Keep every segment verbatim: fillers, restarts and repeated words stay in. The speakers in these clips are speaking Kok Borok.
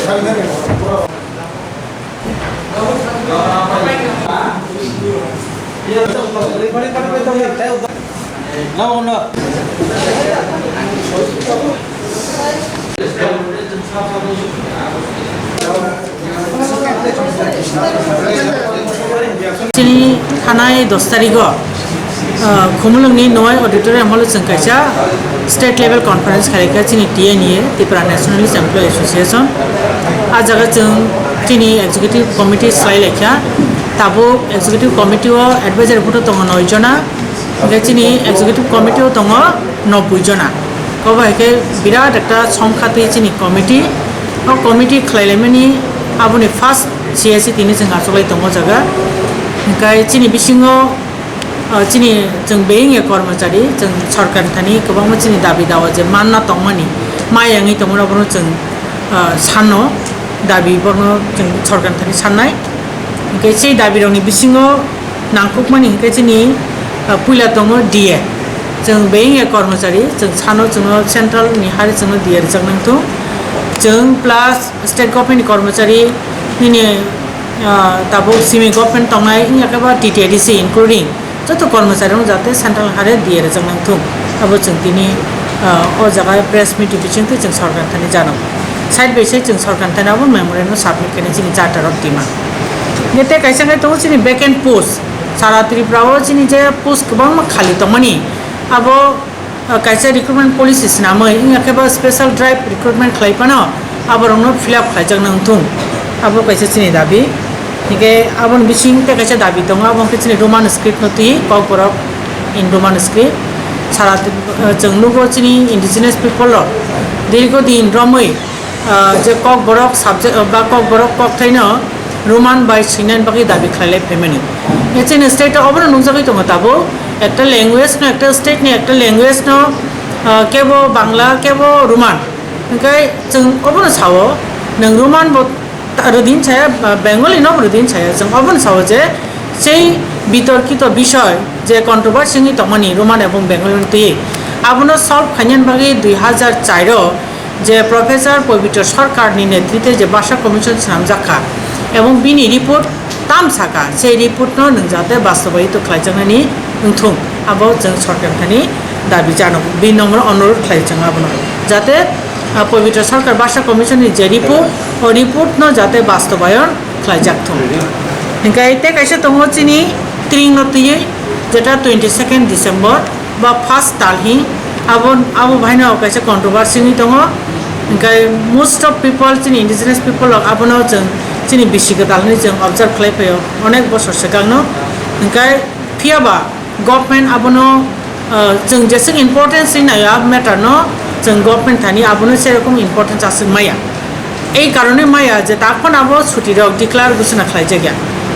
Chini thanai dos tarigo, uh, Khumulwngni Noai Auditorium hall chwng kaisa state level conference khaikha chini T N E A, Tripura Nationalist Employee Association. A jaga chwng chini executive committee swlai laikha. Tabuk executive committee o advisory board o tongo noi jona, hingke chini executive committee o tongo noboi jona. Obo hai khe birat ekta songkha twi chini committee. O committee khlai laimani aboni first C S C tini chwng achuklai tongo o jaga. Hingke chini bisingo, ah, chini chwng beyeng ya kormochari, chwng sorkar thani kwbangma chini dabi dawa je manna tongmani, ma yangwi tongmani abono chwng, ah, sano dabi bono chwng sorkar thani sannai. Hingke sei dabi rokni bisingo nangkukmani hingke chini, ah, puila tongo D A. Chwng beyeng ya kormochari, chwng sano chwngno central ni hari chwngno D A rijak nangthung. Chwng plus state government ni kormochari nini, ah, tabuk simi government tongnai wngya khe ba T T A D C including joto kormochari rok jate central hare D A rijak nangthung. Abo chwng tini, ah, o jaga press meet bisingtwi chwng sorkar thani jano. Side by side chwng sorkar thani abo memorandum submit khaina chini charter rok tima. Nete kaisa khe tongo chini vacant post. Sara Tripura o chini je post kwbangma khali tongmani, abo, ah, kaisa recruitment policy swnamwi, wngya khe ba special drive recruitment khlai phano aborokno fill up khlaijak nang thung, abo kaisa chini dabi. Hingke aboni bising tei kaisa dabi tongo, abo wngkhe chini Roman script no twi Kokborok in Roman script. Sara, ah, chwng nugo chini indigenous people rok dirgo din romwi, ah, je Kokborok subject, ah, ba Kokborok kokthaino Roman bai swinani bagwi dabi khlailai phaimani. E chini state o obono nukjagwi tongo tabuk, ekta language no, ekta state ni ekta language no, ah, kebo Bangla, kebo Roman. Hingke chwng obono sao, nwng Roman bo ta-, rwdin saya, ah, Bengali no rwdin saya, chwng obono sao je sei bitorkito bisoi je controversy wngwi tongmani Roman ebong Bengali ni twi, abono solve khainani bagwi dui hazar char o je Professor Pabitra Sarkar ni netritwe je Bhasha Commission swnamjak kha, ebong bini report tam saka, sei report no nwng jate bastobayito khlaijaknani wngthung, abo chwng sorkar thani dabi jano, bini nomoro onurodh khlai chwng abono, jate, ah, Pabitra Sarkar Bhasha Commission ni je report, o report no jate bastobayon khlaijak thung. Hingke tei kaisa tongo chini tring no twiwi, jeta twenty second December ba first talhi, abo, abo bahaino kaisa controversy wngwi tongo. Hingke most of people, chini indigenous people rok abono chwng chini bisi kwtal hinwi chwng observe khlai phaio onek bosor swkangno. Hingke phiyaba government abono, ah, chwng jeswk importance hinwi naio, a matter no chwng government thani abono serokom importance aswk maya. Ei karone maya je takhon abo chuti rok declare ghosona khlaijakya.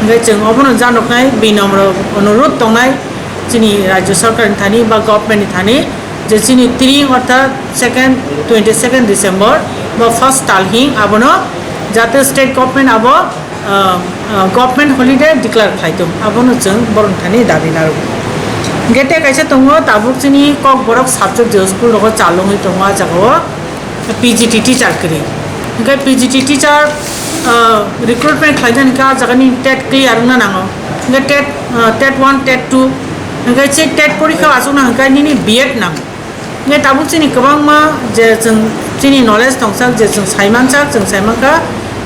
Hingke chwng obono janoknai, binomro onurodh tongnai chini rajya sarkar ni thani ba government ni thani je chini tring orthat second, twenty second December ba first talhing abono jate state government abo, ah, ah, government holiday declare khlai tong, abono chwng borok thani dabi narwk. Hingke tei kaisa tongo tabuk chini Kokborok subject je school rogo chalungwi tongo a jagao. P G T teacher kwrwi. Hingke P G T teacher, ah, recruitment khlaijani khe ah jagani tet clear wngna nango. Hingke tet, ah, tet one, tet two. Hingke se tet porikha achukna hingke nini B Ed nango. Hingke tabuk chini kwbangma je chwng chini knowledge tongsak je chwng saimansak, chwng saimankha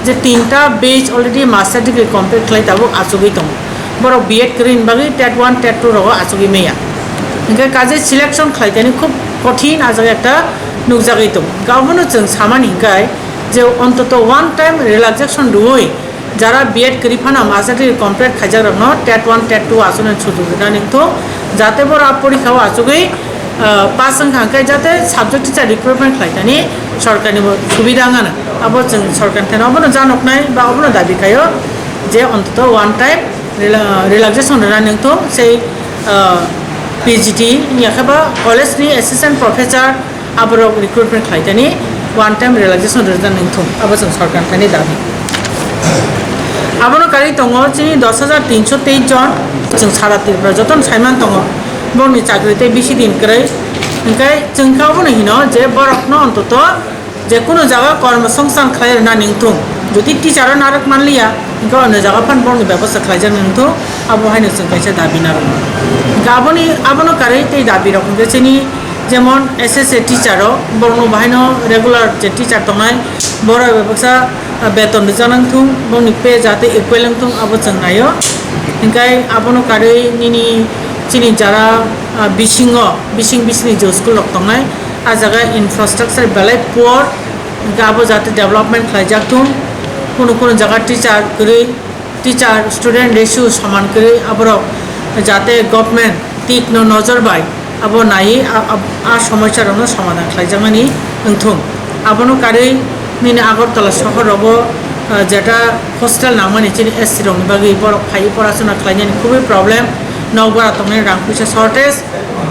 je tinta batch already master degree complete khlai tabuk achugwi tongo. Borok B Ed kwrwini bagwi tet one, tet two rogo achugwi maya. Hingke kaje selection khlaitani khub kothin ah jaga ekta nukjagwi tongo. Hingke abono chwng samani hingke je ontoto one time relaxation rwui jara B Ed kwrwi phano master degree complete khaijak rokno tet one, tet two achuknani sujuk rwna nangthung, jate borok a porikha o achugwi, ah, pass wngkha hingke jate subject teacher recruitment khlaitani sorkarni bo subida wngano. Abo chwng sorkarni thani obono janoknai ba obono dabi khaio je ontoto one time rela-, relaxation rwna nangthung sei, ah, P G T wngya khe ba college ni assistant professor aborok recruitment khlaitani one time relaxation rwna nangthung, abo chwng sorkar thani dabi. Abono karwi tongo chini dos hajar tinso teis jon chwng sara Tripura jotono saiman tongo borokni chakri tei bisi din kwrwi, hingke chwng khe obono hino je borokno ontoto Je kono jaga kormo songsan khlai rwna ningthung. Jodi teacher o narwk manliya, hwnkhe ono jaga phan borokni bebosta khlaijak ningthung, abo haino chwng kaisa dabi narwknai. Hwnkhe aboni, abono karwi tei dabi rok hwnkhe chini jemon S S A teacher o, borokno bahaino regular je teacher tongnai, borok bebaksa, ah, beton rijak nangthung, bongni pay jate equal wngthung, abo chwng naio. Hwnkhe abono karwi nini chini jara, ah, bisingo, bising bisingni je school rok tongnai, ah jaga infrastructure belai poor, hwnkhe abo jate development khlaijak thung, kunu kunu jaga teacher kwrwi, teacher student ratio soman kwrwi, aborok jate government tik no nojor bai abo naiwi a, a, a somosya rokno somadhan khlaijakmani wngthung. Abono karwi nini Agartala sohor rogo, ah, jeta hostel nangmani chini S T rokni bagwi borok phaiwi porasona khlainani khubui problem, nokbar tongnai rang puisa shortage.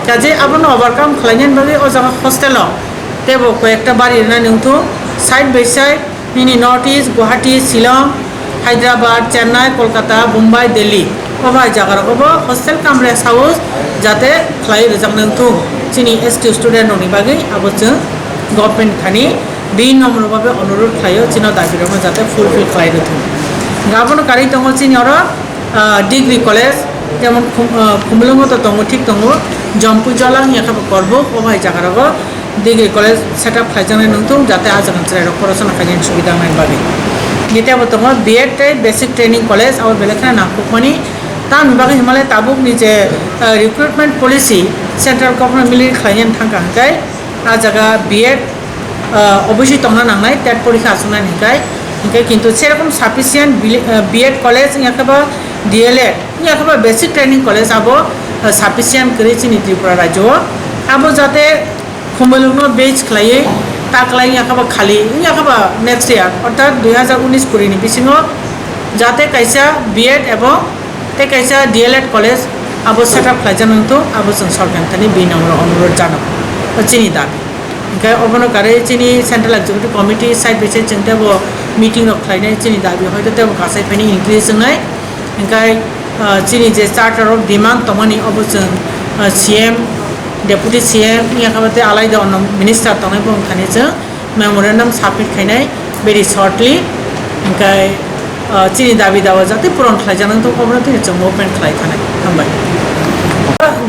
Kaje abono overcome khlainani bagwi o jaga hostel o teibo koi ekta bari rwna nungthung, side by side nini North East, Guwahati, Shillong, Hyderabad, Chennai, Kolkata, Mumbai, Delhi, o bai jaga rogo bo hostel kamre house jate khlai rwjak nungthung. Chini S T student rokni bagwi abo chwng government thani bini nomor babe onurudh khlaio, chini dabi rokno jate fulfill khlai rwthung. Abono karwi tongo chini oro, ah, degree college, jemon Khum-, ah, Khumulwngo to tongo, thik tongo, Jampui Jola wngya khe bo Korbuk, o hai jaga rogo degree college set up khlaijaknai nungthung, jate ah jaga chwrairok porasona khainani subida wngnai bagwi. Hwnkhe teibo tongo B Ed tei basic training college, abo belai kheno nangkukmani. Tamoni bagwi hwnmale tabukni je, ah, recruitment policy central government miliri khlainani thangkha hwnkhe, ah jaga B Ed, ah, obviously tongna nangnai, tet porikha achuknani hwnkhe, hwnkhe kintu serokom sufficient bili-, ah, B Ed college wngya khe bo D L Ed wngya khe bo basic training college abo, ah, sufficient kwrwi chini Tripura rajyo o. Abo jate Khumulwngno base khlaiwi taklai wngya khe bo khali wngya khe bo next year, orthat dui hazar unis kuri ni bisingo jate kaisa B Ed ebong tei kaisa D L Ed college abo set up khlaijak nangthung, abo chwng sorkar thani bini nomoro onurudh jano, o chini dabi. Hwnkhe obono karwi chini Central Executive Committee side by side chwng teibo meeting rok khlainai, chini dabi hoito teibo kasai phaini increase wngnai. Hwnkhe, ah, chini je charter of demand tongmani obo chwng, ah, C M, Deputy C M, wngya khe bo tei alaida ono minister tongnai bo wngkha ni chwng memorandum submit khainai very shortly. Hwnkhe, ah, chini dabi dawa jate puron khlaijak nang tong, obono tini chwng movement khlai thanai. Hambai.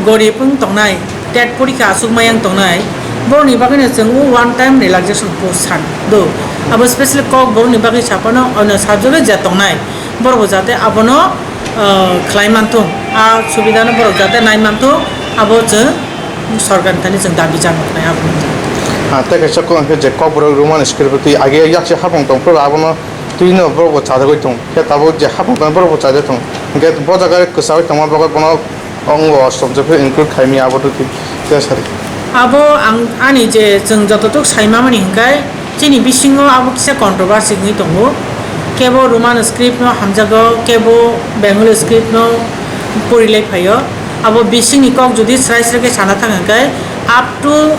Gorib wng tongnai, tet porikha aswk mayang tongnai, borokni bagwino chwng o one time relaxation post san do. Abo specially Kokborokni bagwi saphano ono subject o je tongnai, borokbo jate abono, ah, khlai manthung, a subidano borok jate nai manthung, abo chwng sorkar thani chwng dabi chama khlai abo. Ah, tei kaisa kok hwnkhe je Kokborok Roman script twi age yakse hapung tong phuru abono twino borokbo chajagwi tong, khe tabuk je hapung tong borokbo chajagwi tong, hwnkhe bo jaga kwchagwi tongma bagwi bono ongo ostom je phuru include khaimya abo twi tei sari. Abo ang ani je chwng jototuk saimamani hwnkhe, chini bisingo abo kisa controversy wngwi tongo. Kebo Roman script no hamjago, kebo Bengali script no porilai phaio. Abo bisingni kok jodi srai srai khe sana thang hwnkhe, up to,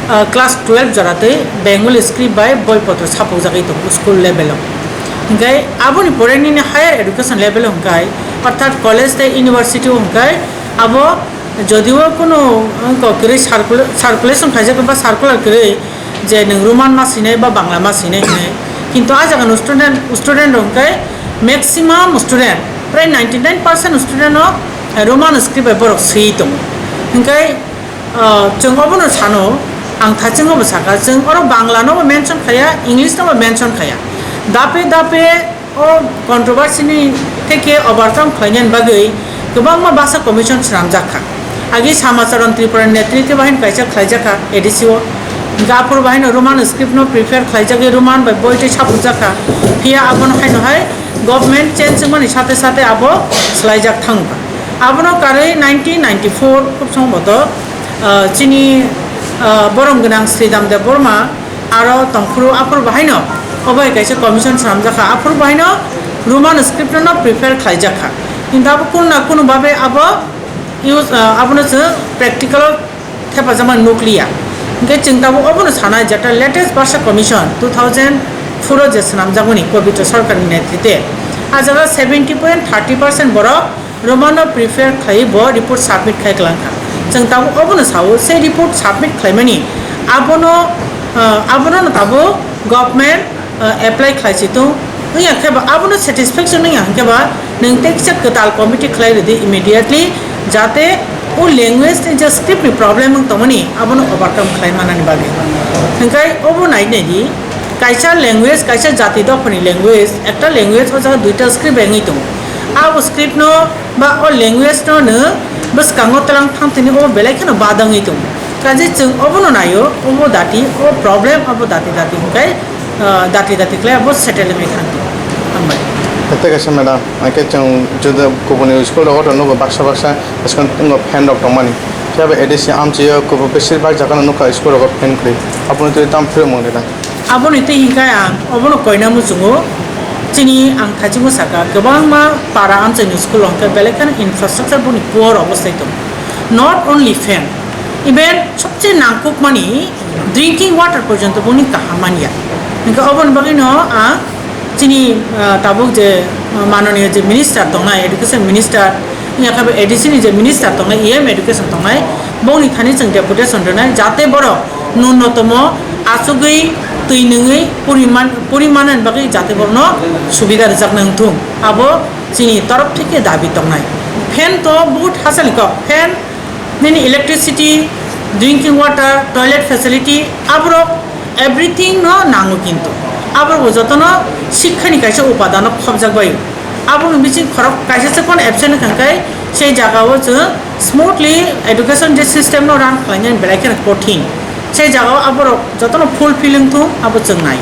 uh, class twelve jora twi Bengali script bai boi potro sapukjagwi tongo school level o. Hwnkhe aboni pore nini higher education level o hwnkhe, orthat college tei university o hwnkhe abo jodio kuno wngkok kwrwi circula-, circulation khaijak ba circular kwrwi je nwng Roman ma sinai ba Bangla ma sinai hinwi. Kintu ah jaga no student, student rok hwnkhe maximum student, prai ninety nine percent student no Roman script bai borok swi tongo. Hwnkhe, ah, chwng obono sano, ang thaching obo saka, chwng oro Bangla no bo mention khaya, English no bo mention khaya. Dape dape o controversy ni theke overcome khlainani bagwi kwbangma bhasha commission swnamjak kha. Agi Samacharan Tripura ni netritwe bahai kaisa khlaijak kha A D C o. Hwnkhe aphuru bahai no Roman script no prefer khlaijagwi Roman bai boi tei sapurjak kha. Phiya abono haino hai government change wngmani sate sate abo swlaijak thango kha. Abono karwi nineteen ninety-four khub somboto, ah, chini, ah, borom gwnang Sridham Debbarma, aro tongphuru aphuru bahaino obo hai kaisa commission swnamjak kha, aphuru bahaino Roman script no prefer khlaijak kha. Kintu abo kunu na kunu babe abo use, ah, abono chwng practical o thepajakma nukliya. Hwnkhe chwng tabuk obono sanai jeta latest bhasha commission two thousand four o je swnamjakmani Pabitra Sarkarni netritwe, ah jaga seventy point thirty percent borok Romano prefer khlaiwi bo report submit khai kwlangkha. Chwng tabuk obono sao, se report submit khlaimani abono, ah, abono no tabuk Government, uh, apply khlai si tung. Wngya khe ba abono satisfaction wngya hwnkhe ba nwng tei kisa kwtal committee khlai rwdi immediately, jate o language ni je script ni problem wng tongmani abono overcome khlai manani bagwi. Hwnkhe obo nai nai di, kaisa language, kaisa jati dophani language, ekta language o jaga duita script wngwi tongo. Abo script no ba o language no nwng bwskango twlang thang thini obo belai kheno badangwi tongo. Kaje chwng obono naio, obo dati, o problem abo dati dati hwnkhe, ah, dati dati khlai abo settle wngwi thang tongo. Hambai. Tei kaisa madam, hwnkhe chwng juda kubuni school rogo to nugo baksa baksa bwskango fan rok tongmani. Phiya ba A D C amchio kubun besir bak jaga no nukha school rogo fan kwrwi. Aboni twi tam phirwi mung rida. Aboni twi hinkhe ang obono koina muchungo. Chini ang thachingbo saka, kwbangma para amchaini school o hwnkhe belai kheno infrastructure boni poor obostai tongo. Not only fan, even sobse nangkukmani drinking water porjonto boni kaham manya. Hinkhe oboni bagwino ang chini, ah, tabuk je, ah, manoniyo je minister tongnai, education minister, ya khe A D C ni je minister tongnai, E M education tongnai, bongni thani chwng deputation rwnai, jate borok nunnotomo achugwi twi nungwi puriman, purimanani bagwi jate borokno subida rwjaknai wngthung. Abo chini torop theke dabi tongnai. Fan to buhut hachal kok, fan, nini electricity, drinking water, toilet facility, aborok everything no nango kintu. Aborok bo jotono sikhani kaisa upadano khopjak bai. Aboni bising khorok kaisa se kono absent wngkha khe sei jaga o chwng smoothly education je system no run khlainani belai kheno kothin. Sei jaga o aborok jotono fulfill wngthung abo chwng nai.